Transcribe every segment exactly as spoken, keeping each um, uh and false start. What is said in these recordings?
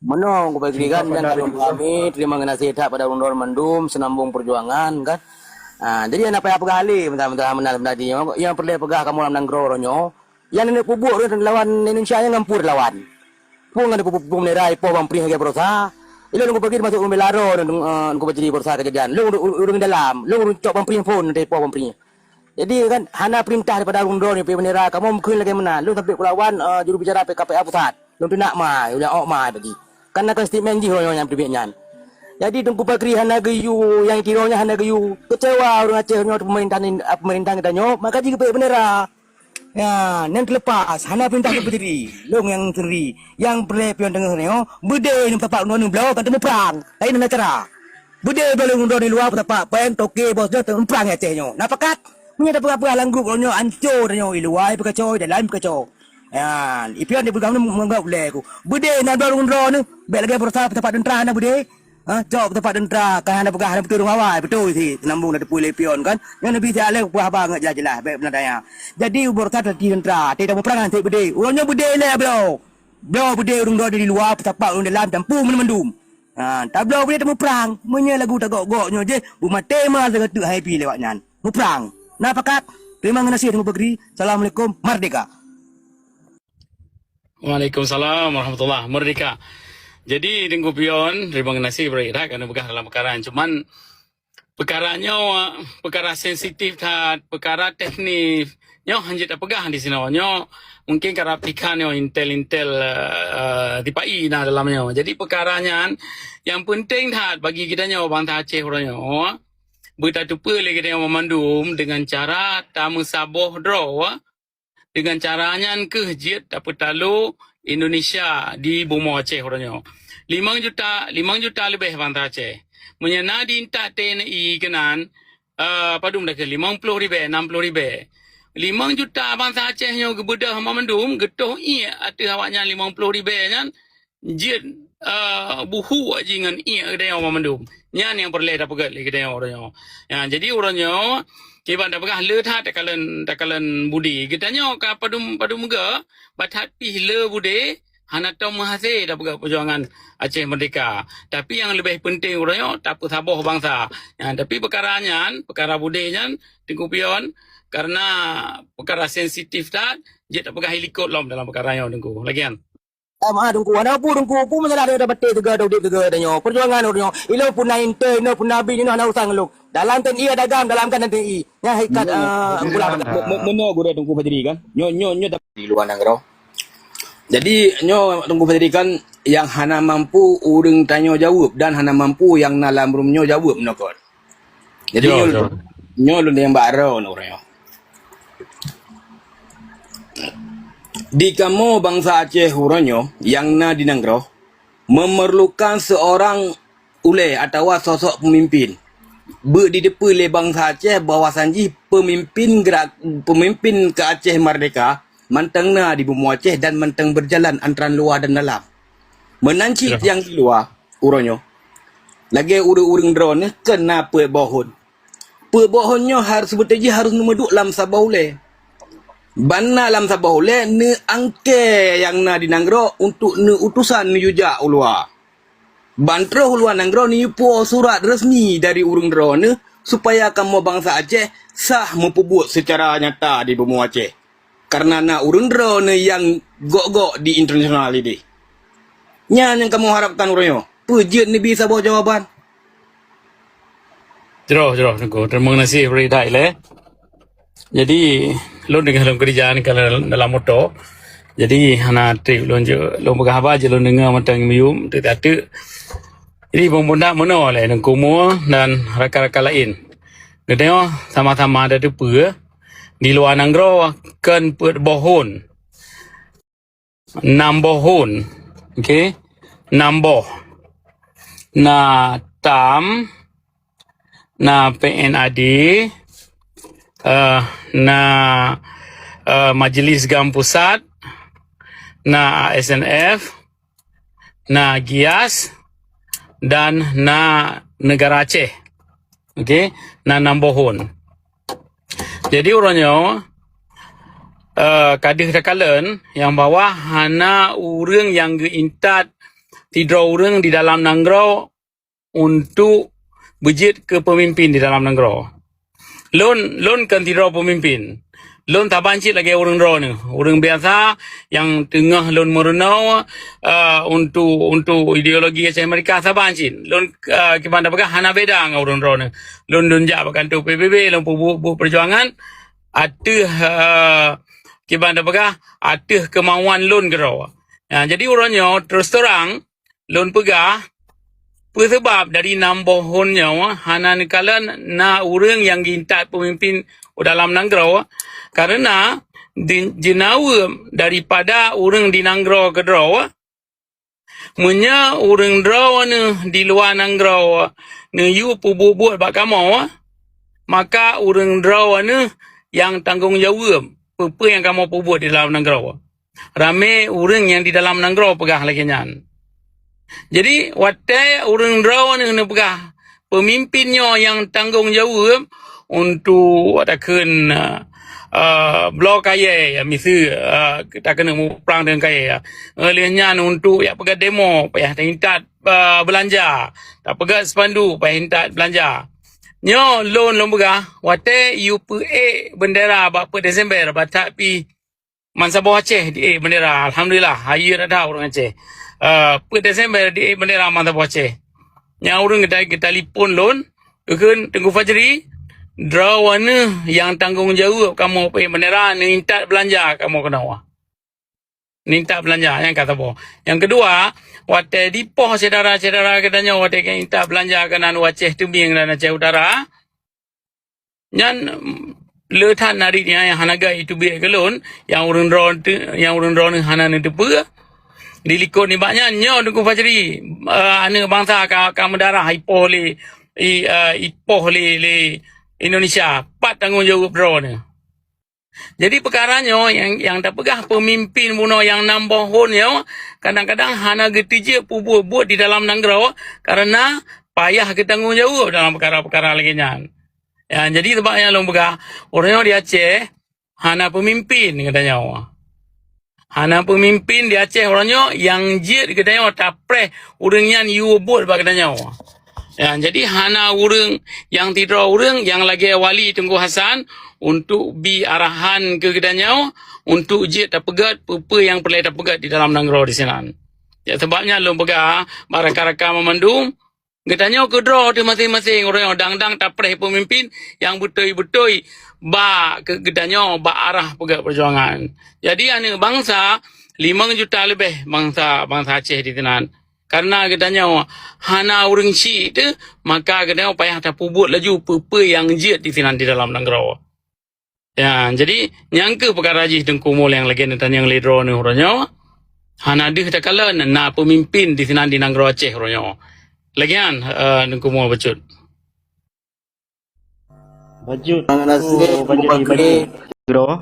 Meunoe Teungku Fajri kan, nyang lôn pahami, terima kasih that pada ureuëng droeneuh mandum, seunambong peujuangan kan. Ha, jadi hana payah peugah lé, meunan-meunan, meunan, meunan, nyang peureulée peugah kamoe lam nanggroe uroe nyoe, nyang neuneuk peubuet ureuëng lawan Indonesia nyan ngon peue lawan. Peue ngon peue-peue bendera ipoh ban pring lagée baroesa. Ilôn Teungku Fajri termasuk ureuëng bela droe, eh, Teungku Fajri, baroesa keujadian. Lôn ureuëng, ureuëng dalam, lôn ureuëng cok ban pring phon, ipoh ban pring. Jadi kan hana peurintah daripada ureuëng droe nyoe pih bendera kamoe meukeuen lagée meunan. Lôn sampoe keu lawan, eh, juru bicara P K P A pusat. Lôn teunak mai, ulôn ôk mai bagi. Kan na kon statement jih uroe nyoe nyang peuteubiet nyan. Jadi Teungku Fajri hana geuyue, nyang tiro nyan hana geuyue. Keucewa ureuëng Aceh nyoe pemerintah ni, pemerintah geutanyoe, maka jigeupeuék bendera. Ya, nyang teulepas, hana peurintah Teungku Fajri. Lôn nyang sendiri, nyang peureulée pion teungoh nyoe, beudé nyang tapak ngon bloe kan teumuprang. Laén hana cara. Beudé bloe lôn droe di luwa peusapat péng, toke, bos jih teumuprang Aceh nyoe. Na pakat? Meunyoe tapeugah-peugah lam grup nyoe, anco tanyoe, i luwa peukaco, i dalam peukaco. Ya, ipion dipeugah nyoe meunggab lé ku. Beudé na bloe lôn droe nyoe, bék lagée baroesa peusapat teuntra na beudé. Ha, cok peusapat teuntra, kan hana peugah hana beutôi ureuëng awai, beutôi sit, seunambong na teupeu lé pion kan. Nyoe neubi siat lé peugah haba ngon jeulaih-jeulaih, bék peunadah. Jadi baroesa teuti teuntra, teuti tamuprang sit beudé. Uroe nyoe beudé lé bloe. Bloe beudé ureuëng droe di luwa, peusapat ureuëng dalam, campur mandum-mandum. Ha, tabloe beudé tamuprang. Meunyoe lagu tagok-gok nyoe jih, beumaté ma sigoe teuk hai pi lewat nyan. Muprang. Na pakat? Terima kasih Teungku Fajri. Assalamualaikum. Merdeka. Waalaikumsalam warahmatullah. Merdeka. Jadi Teungku Pion, terima kasih bri that kerana peugah dalam peukara nyan. Cuman peukara nyoe peukara sensitif that, peukara teknis. Nyoe hanjeuet tapeugah di sinoe. Nyoe mungkin karab tikan nyoe intel-intel, eh, tipai na dalam nyoe. Jadi peukara nyan nyang penting that bagi geutanyoe bansa Aceh uroe nyoe, beutateupeue lé geutanyoe banmandum deungon cara tameusaboh droe. Deungon cara nyan keuh jeuet tapeutalo Indonesia di bumoe Aceh uroe nyoe. Limong juta, limong juta leubeh bansa Aceh. Meunyoe na di intat T N I keunan, eh, padum dah keu limong ploh ribée, nam ploh ribée. Limong juta bansa Aceh nyoe geubeudôh banmandum, geutoh iék ateueh awaknyan limong ploh ribée nyan, jeuet, eh, buhu jih ngon iék geutanyoe banmandum. Nyan nyang peureulée tapeugét lé geutanyoe uroe nyoe. Ya, jadi uroe nyoe, kiban tapeugah le that takalon, takalon budi. Geutanyoe ka padum, padum meuga, bah that pih le budi, hana tom meuhase tapeugah peujuangan Aceh Merdeka. Tapi nyang leubeh penting uroe nyoe, tapeusaboh bansa. Ya, tapi peukara nyan, peukara budi nyan, Teungku Pion, karena peukara sensitif that, jeuet tapeugah i likot lom dalam peukara nyoe, Teungku. Lagée nyan. Eh, maaf, Teungku. Hana peue, Teungku. Peue masalah droe baté teuga, udeb teuga tanyoe. Peujuangan uroe nyoe. Ilôn puna intai, ilôn puna bi, nyoe hana urusan lôn. Dalam T N I ada GAM, dalam GAM ada T N I. Nyan hakikat, eh, Teungku lah. Me-, me-, meunoe gurée Teungku Fajri kan. Nyoe, nyoe, nyoe di luwa nanggroe. Jadi, nyoe Teungku Fajri kan yang hana mampu ureuëng tanyoe jaweueb dan hana mampu nyang na lam room nyoe jaweueb meunoe kon. Jadi, nyoe, nyoe lôn nyang bak droe nyoe. Di kamoe bansa Aceh uroe nyoe nyang na di nanggroe memerlukan seorang ulée atawa sosok pemimpin. Beuditeupeu lé bansa Aceh bahwasan jih pemimpin gerak, pemimpin keu Aceh Merdeka mantong na di bumoe Aceh dan mantong berjalan antara luwa dan dalam. Meunan cit nyang di luwa uroe nyoe. Lagée ureuëng-ureuëng droeneuh keu na peuet boh hon. Peuet boh hon nyoe harus beuteuji harus neumeuduek lam saboh ulée. Ban na lam saboh ulée neuangkée nyang na di nanggroe untuk neuutusan neuyue jak u luwa. Ban troh u luwa nanggroe neuyue puwoe surat resmi dari ureuëng droeneuh supaya kamoe bansa Aceh sah meupeubuet seucara nyata di bumoe Aceh. Karena na ureuëng droeneuh nyang gok-gok di internasional ideh. Nyan nyang kamoe harapkan uroe nyoe. Peue jeuet neubi saboh jawaban? Jroh, jroh, Teungku. Terima kasih bri that ilée. Jadi, lôn deungoe lôn keurija ni ka dalam moto. Jadi, hana trép lôn jeuet, lôn peugah haba jeuet lôn deungoe mantong miyueb, teuk-teuk. Jadi, peumuda meunoe lé Teungku Mu dan rakan-rakan laén. Geutanyoe sama-sama tateupeue di luwa nanggroe kon peuet boh hon. Nam boh hon. Okey. Nam boh. Na TAM, na P N A D, eh, na, eh, Majelis GAM Pusat, na A S N F, na GIAS, dan na Negara Aceh. Okey, na nam boh hon. Jadi uroe nyoe, eh, ka deuh takalon nyang bahwa hana ureuëng nyang geuintat sidroe ureuëng di dalam nanggroe untuk beujeuet keu peumimpin di dalam nanggroe. Lôn, lôn kon sidroe peumimpin. Lôn saban cit lagée ureuëng droeneueh, ureuëng biasa nyang teungoh lôn meurunoe, eh, untuk, untuk ideologi Aceh Merdeka saban cit. Lôn, eh, kiban tapeugah hana beda ngon ureuëng droeneueh. Lôn, lôn jak bak kantô P B B, lôn peubuet buet peujuangan ateueh, eh, kiban tapeugah ateueh keumauan lôn keudroe. Ya, jadi uroe nyoe terus terang, lôn peugah, peue sabab dari nam boh thon nyoe hana neukalon na ureuëng nyang geuintat peumimpin u dalam nanggroe, kareuna di, jeunaweueb daripada ureuëng di nanggroe keudroe, meunyoe ureuëng droeneueh di luwa nanggroe neuyue peubuet-buet bak kamoe, maka ureuëng droeneueh nyang tanggong jaweueb peue-peue nyang kamoe peubuet di dalam nanggroe. Ramé ureuëng nyang di dalam nanggroe peugah lagée nyan. Jadi, watée ureuëng droeneueh neupeugah, peumimpin nyoe nyang tanggong jaweueb untuk takheun, eh, eh, bloe kayée, ya, miseue, eh, takeuneuk muprang deungon kayée, ya. Eh, lheueh nyan untuk jak peugah demo, payah taintat, eh, beulanja. Tapeugah spanduk, payah intat beulanja. Nyoe lôn, lôn peugah, watée yue peuék beundera bak peuet Desember, bak that pih bansaboh Aceh diék beundera. Alhamdulillah, hayeue that-that ureuëng Aceh. Eh, peuet Desember diék beundera bansaboh Aceh. Nyang ureuëng geuta-, geutalipon lôn, geukheun, "Teungku Fajri, droeneueh nyang tanggong jaweueb kamoe peuék beundera, neuintat beulanja kamoe keunoe." Neuintat beulanja, nyang ka saboh. Nyang keudua, watée dipoh syedara-syedara geutanyoe watée geuintat beulanja keunan u Aceh Teubieng dan Aceh Utara, nyan, mm, le that narit nyang hana gét teubiet keu lôn, nyang ureuëng droe teu-, nyang ureuëng droeneueh hana neuteupeue. Dilikot nibak nyan, nyoe Teungku Fajri, eh, aneuëk bansa ka, ka meudarah ipoh lé, i, eh, ipoh lé, lé Indonesia. Pat tanggong jaweueb droeneueh? Jadi peukara nyoe nyang, nyang tapeugah peumimpin bunoe nyang nam boh thon nyoe, kadang-kadang hana geuteujeuet peubuet-buet di dalam nanggroe kareuna payah geutanggong jaweueb dalam peukara-peukara lagée nyan. Ya, jadi sabab nyan lôn peugah, uroe nyoe di Aceh hana peumimpin geutanyoe. Hana peumimpin di Aceh uroe nyoe nyang jeuet geutanyoe tapreh ureuëng nyan yue buet bak geutanyoe. Ya, jadi hana ureuëng nyang sidroe ureuëng nyang lagée Wali Teungku Hasan untuk bi arahan keu geutanyoe untuk jeuet tapeugét peue-peue nyang peureulée tapeugét di dalam nanggroe disinan. Ya, sabab nyan lôn peugah bak rakan-rakan banmandum, geutanyoe keudroe teuh maséng-maséng uroe nyoe dang-dang tapreh peumimpin nyang beutôi-beutôi bak keu geutanyoe bak arah peugét peujuangan. Jadi aneuëk bansa limong juta leubeh bansa, bansa Aceh disinan. Kareuna geutanyoe hana ureuëng syiek teuh, maka geutanyoe payah tapeubuet laju peue-peue nyang jeuet disinan di dalam nanggroe. Ya, jadi nyang kheueh peukara jih Teungku Mul nyang lagée neutanyong lé droeneueh uroe nyoe, hana deuh takalon na peumimpin disinan di nanggroe Aceh uroe nyoe. Lagée nyan, eh, Teungku Mul bacut. Bacut. Terima kasih, Teungku Fajri, Teungku Fajri. Bacut. Droe,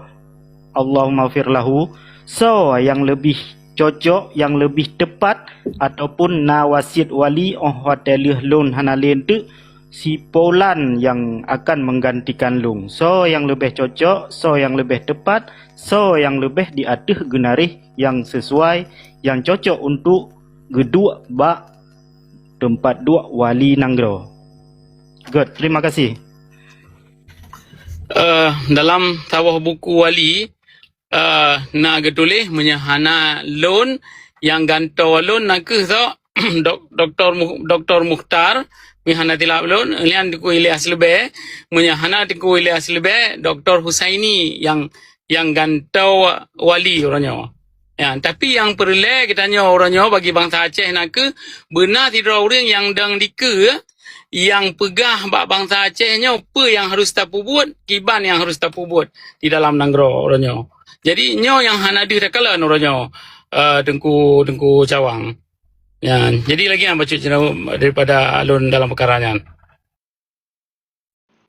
Allahumma fir lahu. Soe nyang leubeh cocok, nyang leubeh teupat, ataupun na wasiet wali óh watée lheueh lôn hana lé teuk, si pulan nyang akan menggantikan lôn. Soe nyang leubeh cocok, soe nyang leubeh teupat, soe nyang leubeh di ateueh geunaréh nyang seusuai, nyang cocok untuk geuduek bak teumpat duek wali nanggroe. Good, terima kasih. Eh, dalam saboh buku wali, eh, na geutuléh meunyoe hana lôn, nyang gantoe lôn na kheueh soe, Dok-, Doktor Mu-, Doktor Mukhtar, meunyoe hana silap lôn, nyan Teungku Ilyas Leubèe, meunyoe hana Teungku Ilyas Leubèe, Doktor Husaini nyang, nyang gantoe wali uroe nyoe. Ya, tapi nyang peureulèe geutanyoe uroe nyoe bagi bansa Aceh na kheueh beuna sidroe ureueng nyang dong dikeue, nyang peugah bak bansa Aceh nyoe peue nyang harôh tapeubuet, kiban nyang harôh tapeubuet di dalam nanggroe uroe nyoe. Jadi, nyoe nyang hana deuh takalon uroe nyoe, eh, Teungku, Teungku Cawang. Ya, jadi lagèe nyan bacut ceuneuh daripada lôn dalam peukara nyan.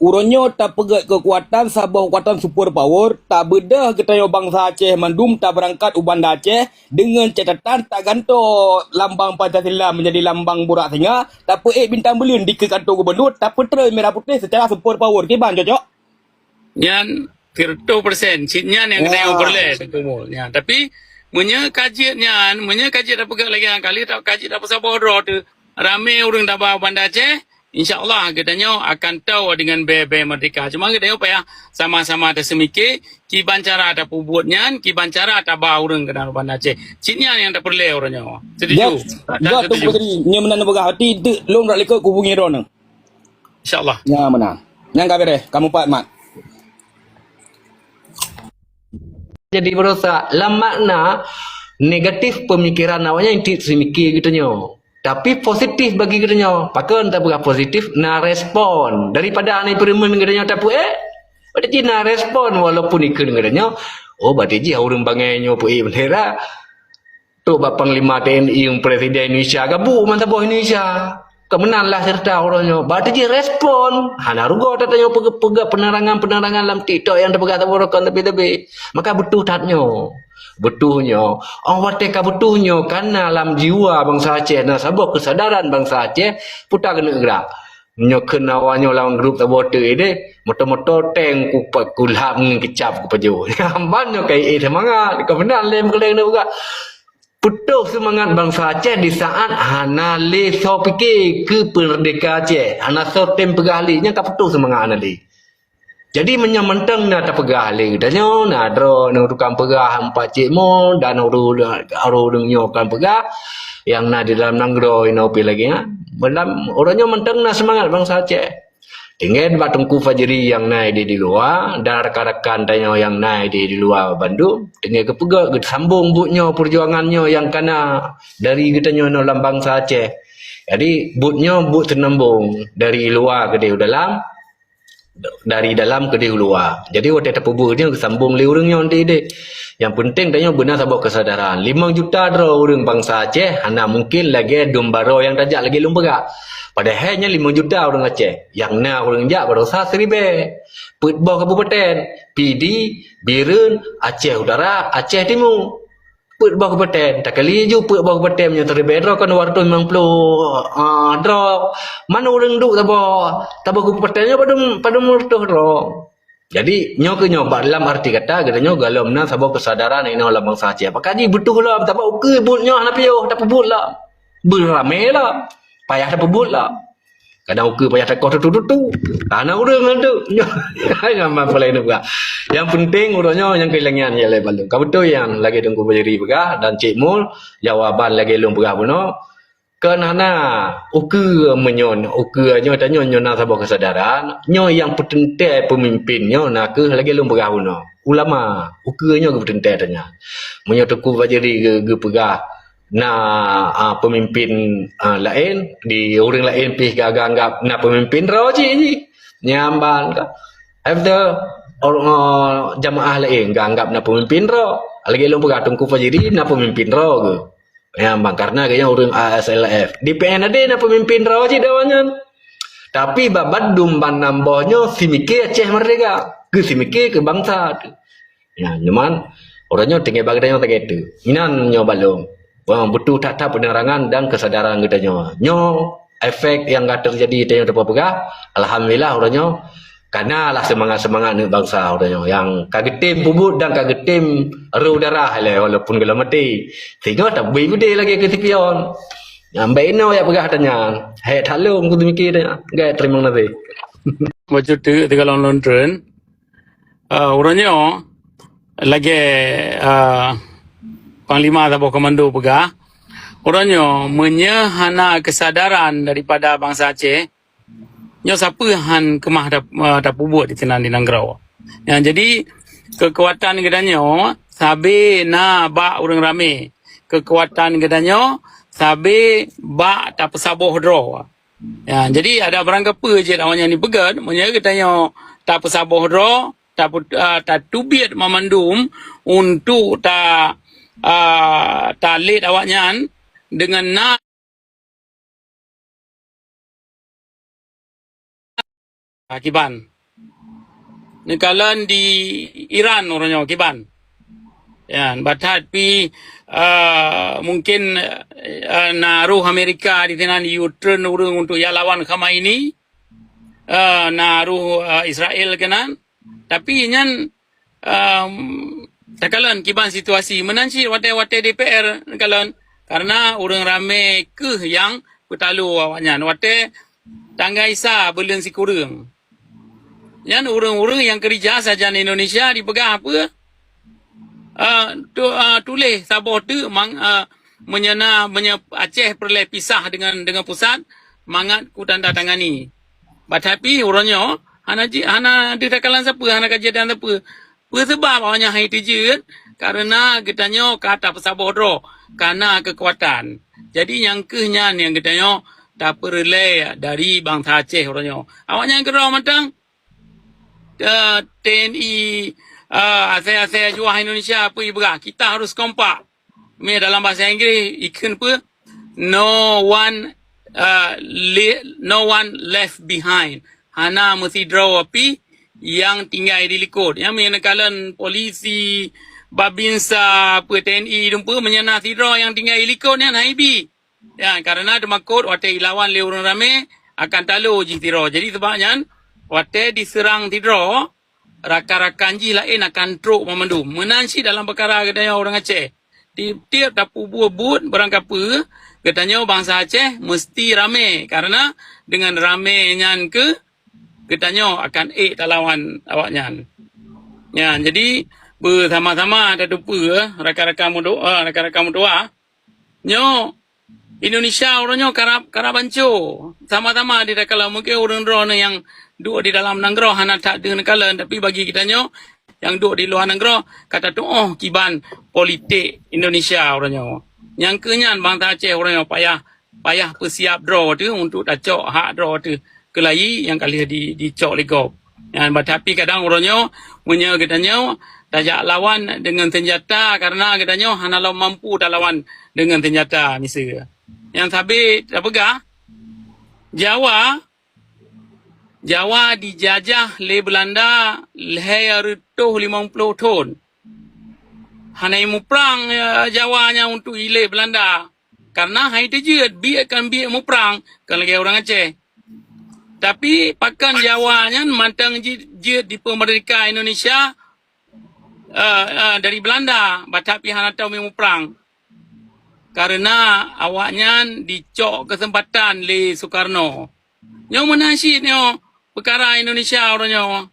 Uroe nyoe tapeugèt keukuatan saboh keukuatan super power, tabeudôh geutanyoe bansa Aceh mandum tabeurangkat u Banda Aceh deungon catatan tagantoe lambang Pancasila meunjadi lambang burak singa, tapeuék bintang buleuen dikeue kantô gubernur, tapeutrön mirah putéh seucara super power. Kiban cocok? Nyan siratoh persen. Cit nyan nyang geutanyoe peureulèe, Teungku Mul. Nyan, tapi Meunyoe ka jeuet nyan, meunyoe ka jeuet tapeugah lagée nyang kali, ta-, ka jeuet tapeusaboh droe teuh, ramé ureuëng taba Banda Aceh, insya Allah geutanyoe akan toe deungon bée-bée merdeka. Cuma geutanyoe payah sama-sama taseumike, kiban cara tapeubuet nyan, kiban cara taba ureuëng keunan Banda Aceh. Cit nyan nyang tapeureulée uroe nyoe. Setuju? Göt, göt, Teungku Fajri, nyoe meunan neupeugah, ati teuk lôn brat likot kubu ngiron. Insya Allah. Nyan meunan. Nyang ka beres, kamoe pat mat. Jadi berusaha, lam makna negatif pemikiran awaknyan, inti seumike geutanyoe. Tapi positif bagi geutanyoe. Pakon tapeugah positif, na respon. Daripada aneuk peureumeun geutanyoe tapeu ék, berarti na respon walaupun ikheun geutanyoe, oh, berarti jih ureuëng bangai nyoe peu ék bendera. Trok bak Panglima T N I ngon Presiden Indonesia, gabuk meusaboh Indonesia. Keumeunang lah serta uroe nyoe. Bak teujih respon. Hana rugoe tatanyoe peugah-peugah penerangan-penerangan lam TikTok nyang teupeugah saboh rukon leubeh-leubeh. Maka beutôi that nyoe. Beutôi nyoe. Ong watée ka beutôi nyoe, kana lam jiwa bansa Aceh, na saboh keusadaran bansa Aceh, puta keuneuk grak. Nyoe kheun awak nyoe lawan grup saboh teuk ideh, moto-moto tank kupat kulhap ngon keucap kupajoh. Ban nyoe kai eh seumangat, keumeunang lé meukeuleng na buka. Putôh seumangat bansa Aceh di saat hana lé soe pike keu peurdeka Aceh, hana soe tem peugah lé, nyan ka putôh seumangat hana lé. Jadi meunyoe mantong na tapeugah lé geutanyoe, na droe nyoe tukang peugah Pak Cik Mul dan ureuëng, ureuëng nyoe kan peugah, nyang na di dalam nanggroe inoe pi lagée nyan. Dalam uroe nyoe mantong na seumangat bansa Aceh. Tinggai bak Teungku Fajri nyang na di, di luwa, dan rakan-rakan tanyoe nyang na di, di luwa bandum, tinggai geupeugah, geusambong buet nyoe, peujuangan nyoe nyang kana dari geutanyoe nyoe lam bansa Aceh. Jadi, buet nyoe buet seunambong dari luwa keudeh u dalam, dari dalam keudeh u luwa. Jadi, watée tapeubuet nyoe geusambong lé ureuëng nyoe deh-deh. Nyang peunteng tanyoe beuna saboh keusadaran. Limong juta droe ureuëng bansa Aceh hana mungken lagée dum baroe nyang tajak lagée lôn peugah. Padahai nyan limong juta ureuëng Aceh. Nyang na ureuëng jak barosa siribée. Peuet boh kabupaten, Pidie, Bireuen, Aceh Utara, Aceh Timu. Peuet boh kabupaten, takali ju peuet boh kabupaten meunyoe siribée droe kan dua ratus limong puluh, ah, droe. Man ureuëng duek saboh, saboh kabupaten nyoe padum, padum reutôh droe. Jadi, nyoe keuh nyoe, bak dalam arti kata, geutanyoe gohlom na saboh keusadaran inoe lam bansa Aceh. Pakon jih beutôi lom, sabab ukeue buet nyoe hana piôh, tapeubuet lom. Beuramé lom, payah tapeubuet lom. Kadang ukeue payah takoh tutu-tutu. Hana ureuëng nyan tu. Nyoe nyan ban peulai neupeugah. Nyang peunteng uroe nyoe nyang keuhilangan ya lé balum. Ka beutôi nyang lagée Teungku Fajri peugah dan Cik Mul, jawaban lagée lôn peugah bunoe. Kon hana ukeue meunyoe, ukeue nyoe tanyoe nyoe na saboh keusadaran, nyoe nyang peuteuntée peumimpin nyoe na kheueh lagée lôn peugah bunoe. Ulama, ukeue nyoe geupeuteuntée tanyoe. Meunyoe Teungku Fajri geu-, geupeugah na, a, peumimpin, a, laén, di ureuëng laén pih ga-, gaanggab na peumimpin droe jih, jih. Nyan ban ka. After, or, a, jamaah laén gaanggab na peumimpin droe. Lagée lôn peugah Teungku Fajri na peumimpin droe geuh. Ya, bang, karena geuh nyan ureuëng A S L F. Di P N ade na peumimpin droe cit awaknyan. Tapi bak bandum ban nam boh nyoe simike Aceh Merdeka. Keu simike keu bansa. Ya, nyoman, uroe nyoe tinggai bak geutanyoe lagée tu. Inan nyoe balom. Wah, beutôi that-that penerangan dan keusadaran geutanyoe. Nyoe efek nyang ka teujadi tanyoe tapeugah. Alhamdulillah, uroe nyoe Kana lah seumangat-seumangat aneuk bansa uroe nyoe nyang ka geutem peubuet dan ka geutem rô darah ilée walaupun gohlom maté. Singoh tabri beudé lagée keu Sipion. Nyang bak inoe jak peugah tanyan. Hék that lom kuteumiké tanyan. Gét teurimong gaséh. Bacut teuk teugalong lôn treun. Ah, uroe nyoe lagée, ah, Panglima saboh komando peugah, uroe nyoe meunyoe hana keusadaran daripada bansa Aceh, nyoe sapeue han keumah tap-, eh, tapeubuet di sinan di nanggroe. Ya, jadi, keukuatan geutanyoe sabe na bak ureuëng ramé. Keukuatan geutanyoe sabe bak tapeusaboh droe. Ya, jadi ada barang kapeue jeuet awaknyan jipeugét, meunyoe geutanyoe tapeusaboh droe, tapeu-, eh, tateubiet mamandum untuk ta-, eh, talét awaknyan deungon na Ah, kiban. Neukalon di Iran uroe nyoe kiban. Ya, bah that pi, eh, mungkin, eh, na roh Amerika di sinan U-turn ureuëng untuk ya lawan Khamenei. Eh, na roh, eh, Israel keunan. Tapi nyan, em, Takalon kiban situasi. Meunan cit watée-watée D P R, takalon, karena ureuëng ramé keuh nyang peutalo awaknyan. Watée tanggai sa buleuen sikureueng. Nyan ureuëng-ureuëng nyang keurija sajan Indonesia dipeugah apa? Ah, tu, ah, tuléh saboh teuk mang, ah, meunyoe na, meunyoe Aceh peureulée pisah dengan, dengan pusat, mangat kutanda tangani. Bah tapi uroe nyoe hana ji, hana deuh takalan sapeue, hana kaji dan sapeue. Peue sabab awaknyan hai teujeuet? Karena geutanyoe ka tapeusaboh droe, kana keukuatan. Jadi nyang keuh nyan nyang geutanyoe tapeureulée dari bansa Aceh uroe nyoe. Awaknyan keudroe mantong, eh, T N I, eh, asai-asai juah Indonesia apa ibrah, kita harus kompak. Mé dalam bahasa Inggris ikheun peue? No one, uh, le-, no one left behind. Hana meusidroe pi nyang tinggai di likot. Nyang meunan kalon polisi, Babinsa, T N I dumpeue meunyoe na sidroe nyang tinggai di likot nyan hai bi. Ya, karena teumakot watée ilawan lé ureuëng ramé akan talo jih sidroe. Jadi sebab nyan watée diseurang sidroe, rakan-rakan jih laén akan trok banmandum. Meunan cit dalam peukara geutanyoe ureuëng Aceh. Tieb-tieb tapeubuet buet barangkapeue, geutanyoe bansa Aceh meusti ramé, karena dengan ramé nyan keuh geutanyoe akan ék talawan awaknyan. Nyan, jadi beusama-sama tateupeue rakan-rakan meudoa, rakan-rakan meudoa. Nyoe Indonesia uroe nyoe karab, karab anco. Sama-sama di takalon, mungkin ureuëng droeneuh nyang duek di dalam nanggroe hana that deuh neukalon, tapi bagi geutanyoe nyang duek di luwa nanggroe ka tatuoh kiban politik Indonesia uroe nyoe. Nyang keuh nyan bansa Aceh uroe nyoe payah, payah peusiab droe teuh untuk tacok hak droe teuh keulayi nyang ka lheueh di, dicok lé gob. Nyan, bah tapi kadang uroe nyoe, meunyoe geutanyoe tajak lawan deungon seunjata, karena geutanyoe hana lom mampu talawan deungon seunjata miseue. Nyang sabe tapeugah, Jawa, Jawa dijajah lé Beulanda lhée reutôh limong ploh thon. Hana muprang, eh, Jawa nyan untuk ilée Beulanda. Karena hai teujeuet, biek kan biek muprang, kan lagée ureuëng Aceh. Tapi pakon Jawa nyan mantong ji-, jeuet dipeumeurdeka Indonesia, eh, eh, dari Beulanda, bah tapi hana tao muprang. Karena awaknyan dicok keuseumpatan lé Sukarno. Nyoe meunan cit nyoe peukara Indonesia uroe nyoe.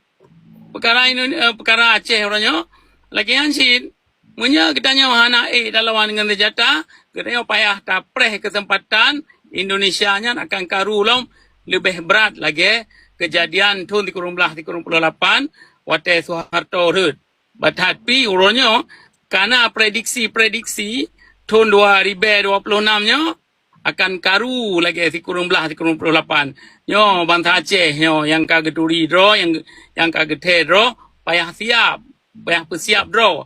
Peukara Indo-, eh, peukara Aceh uroe nyoe. Lagée nyan cit, meunyoe geutanyoe hana ék talawan ngon seunjata, geutanyoe payah tapreh keuseumpatan Indonesia nyan akan karu lom leubeh brat lagée keujadian thon sikureueng blaih sikureueng ploh lapan watée Soeharto rhot. Bah tapi uroe nyoe kana prediksi-prediksi thon dua ribée dua ploh nam nyoe akan karu lagée sikureueng blaih sikureueng ploh lapan. Nyoe bansa Aceh nyoe nyang ka geuturi droe, nyang, nyang ka geuthée droe, payah siab, payah peusiab droe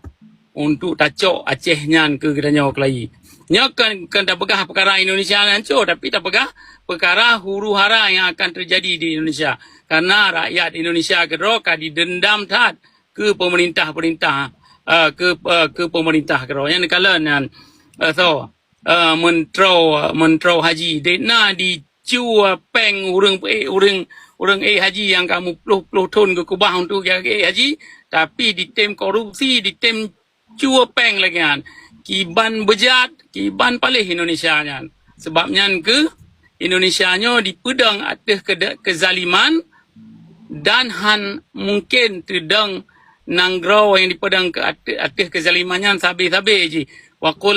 untuk tacok Aceh nyan keu geutanyoe keulayi. Nyoe kon, kon tapeugah peukara Indonesia nyan cok, tapi tapeugah peukara huru-hara nyang akan teujadi di Indonesia. Karena rakyat Indonesia keudroe ka didendam that keu peumeurintah-peumeurintah, eh, keu, eh, keu peumeurintah keudroe. Nyang neukalon nyan, eh, so, eh, meuntroe, meuntroe haji. Dek na dicue péng ureuëng, eh, ureuëng, ureuëng ék haji nyang ka meuploh-ploh thon geukeubah untuk jak ék haji, tapi ditem korupsi, ditem cue péng lagée nyan. Kiban beujat, kiban paléh Indonesia nyan. Sebab nyan keuh Indonesia nyoe dipeudong ateueh keude-, keuzaliman dan han mungken teudong nanggroe nyang dipeudong keu ateueh, ateueh keuzaliman nyan sabe-sabe jih. Wa qul